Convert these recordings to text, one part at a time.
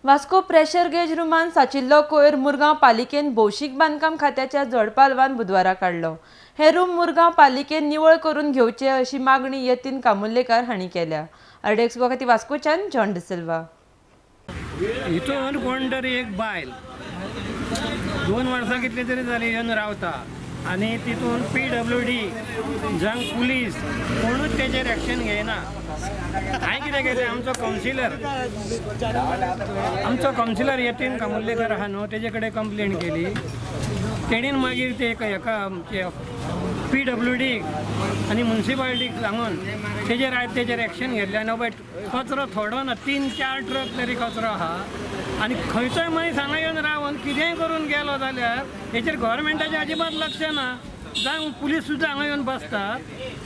Vasco pressure gauge रुमान साचिल्लो कोयर मुरगांव पालिकेन भौशीक बांदकाम खात्याच्या जोडपालवान बुधवारा काडलो. हे रूम मुरगांव पालिकेन निवळ करून घेवचे अशी मागणी यतीन कामुल्लेकर हांणी केल्या. आरडीएक्स खातीर वास्कोच्यान जॉन डिसिल्वा. हितून कोण तरी एक बायल 2 वर्सां कितली तरी जाली येवन रावता आनी तितून PWD जावं पुलीस कोणूच तेजेर एक्शन घेयना. हांवें कितें केलें, आमचो कावन्सिलर यतीन कामुल्लेकर आहा न्हू, तेजे कडेन कंप्लेन केली. तेणीन मागीर ते हेका आमचे PWD आनी मुन्सिपालिटीक सांगून तेजेर आयज तेजेर एक्शन घेतलें. आनी बाय कचरो थोडो ना, 3-4 ट्रक तरी कचरो आहा आनी खंयचोय मनीस हांगा येवन रावन कितेंय करून गेलो जाल्यार हेचेर गव्हर्मेंटाचें अजिबात लक्ष ना. जावं पुलीस सुद्दां हांगा येवन बसतात,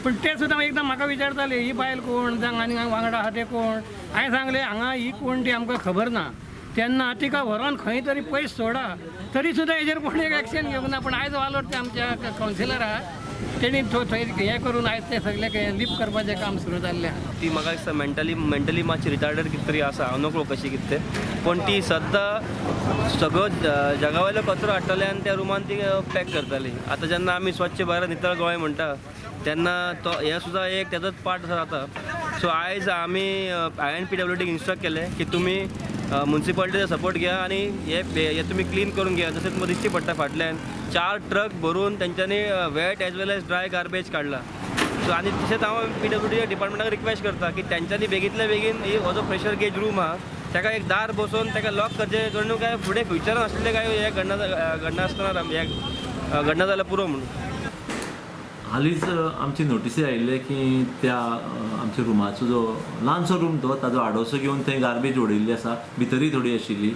पूण ते सुद्दां एकदां म्हाका विचारताले ही बायल कोण, जावं आनी वांगडा आहा ते कोण. हांवें सांगलें हांगा ही कोण ती आमकां खबर ना, तेन्ना तिका व्हरोन खंय तरी पयस सोडा. तरी सुद्दां हेजेर कोण एक एक्शन घेवंक ना. पूण आयज वालोर ते आमच्या कावन्सिलराक तेणी थंय हें करून आयज ते सगळे लिप करपाचें काम सुरू जाल्लें. ती म्हाका दिसता मेंटली मातशी रिटार्डर कितें तरी आसा, हांव नकळो कशी कितें तें, पूण ती सद्दां सगळो जगा वयलो कचरो हाडटाली आनी त्या रुमान ती पॅक करताली. आतां जेन्ना आमी स्वच्छ भारत नितळ गोंय म्हणटा तेन्ना तो हें सुद्दां एक तेजोच पार्ट जाता. सो आयज आमी हांवें PWDक इन्स्ट्रक्ट केलें की तुमी मुन्सिपालिटीचो सपोर्ट घ्या आनी हे तुमी क्लीन करून घ्या. जशें तुमकां दिश्टी पडटा फाटल्यान 4 ट्रक भरून तेंच्यांनी wet as well as dry garbage काडला. सो आनी तशेंच हांव PWD डिपार्टमेंटाक रिक्वेस्ट करता की तेंच्यांनी बेगींतल्या बेगीन हो जो प्रेशर गेज रूम आहा ताका एक दार बसोवन ताका लॉक करचें, जणू काय फुडें फ्युचरान आसलें काय हें घडना आसतना हें घडना जाल्यार पुरो म्हणून. हालींच आमची नोटीसी आयिल्ले की त्या आमच्या रुमाचो जो ल्हानसो रूम तो ताजो आडोसो घेवन थंय गार्बेज उडयल्ली आसा, भितरूय थोडी आशिल्ली.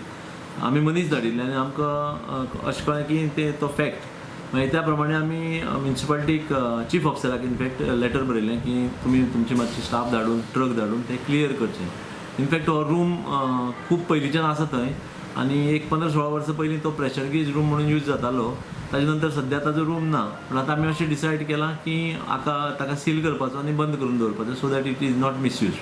आमी मनीस धाडिल्ले आनी आमकां अशें कळ्ळें की ते तो फॅक्ट. मागीर त्या प्रमाणे आमी म्युनिसिपालिटीक चीफ ऑफिसराक इनफॅक्ट लेटर बरयलें की तुमी तुमची मातशी स्टाफ धाडून ट्रक धाडून तें क्लियर करचें. इनफॅक्ट हो रूम खूब पयलींच्यान आसा थंय आनी एक 15-16 वर्सां पयलीं तो प्रेशर गेज रूम म्हणून यूज जातालो. ताजे नंतर सद्या ताजो रूम ना, पूण आतां आमी अशें डिसायड केलां की हाका ताका सील करपाचो आनी बंद करून दवरपाचो, so that it is not misuse.